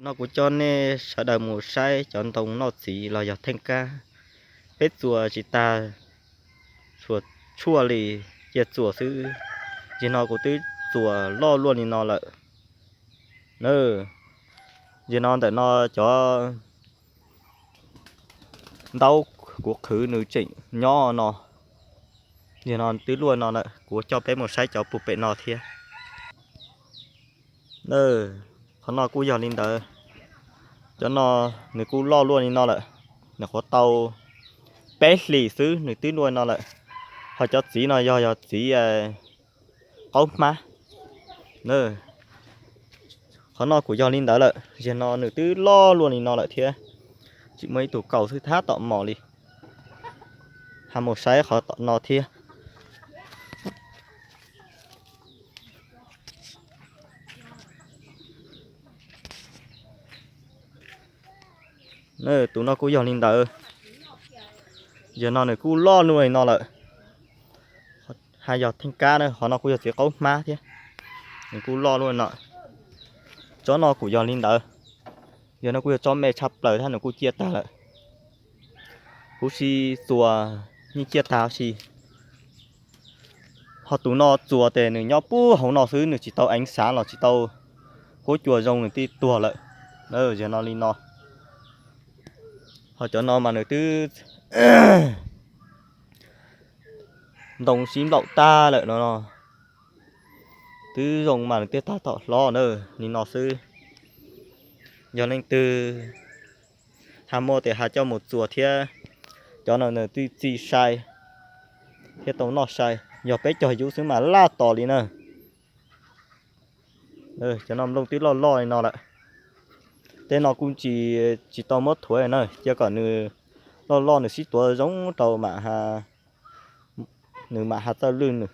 No kuv coj nej sawv daws mus saib cov ntoo noj txiv los yog theej kab. Peb txuas tsis tag, txhua tshuaj li cia txuas xwb. Yog no kuv twb txuas loj luaj li no lawm. Yog no ntawm no cov ntaub kuv qhwv nws tseem nyob no. Yog no twb luaj no lawm, kuv coj peb mus saib cov puag pem no thiab. Qhov no kuj yog li ntawd, cov no nws kuj loj luaj li no lawm, nws qhuav tau peb hlis xwb nws twb luaj no lawm. Ho cov txiv no yog yog txiv qaub hmab. Qhov no kuj yog li ntawd lawm, yog no nws twb loj luaj li no lawm thiab. Tsis muaj ib tug kaus xwb thab tom mos li. Ha mus saib qhov tom no thiab. Tus no kuj yog li ntawd, yog no nws kuj loj luaj li no lawm. Ha yog theej kab na, qhov no kuj yog txiv qaub hmab thiab, nws kuj loj luaj no. Tsob no kuj yog li ntawd, yog no kuj yog tsob me tshaj plaws thiab, nws kuj ciaj tag lawm. Kuv tsis txuas yeej ciaj tag si. Ho tus no txuas tes nws nyob puag hauv no xwb, nws tsis tau eev xav los tsis tau huab cua zoo nws twb tuag lawm. Yog no li no. Ho cov no mas nws twb ntoo sib nplaum tag lawm no, twb zoo mas nws twb tag tom hlob na, li no xwb. Yog leej twg ha muaj tes ha coj mus txuas thiab, cov no nws twb txi sai thiab tau noj sai. Yog peb cog yub xwb mas laj tos li na. Cov no nplooj twb loj loj li no lawm. Tej no kuj tsis, tsis tau muab thuav na, cia kom nws loj loj nws sib tuav zoo rau mam, nws mam ha txawj lwj nws.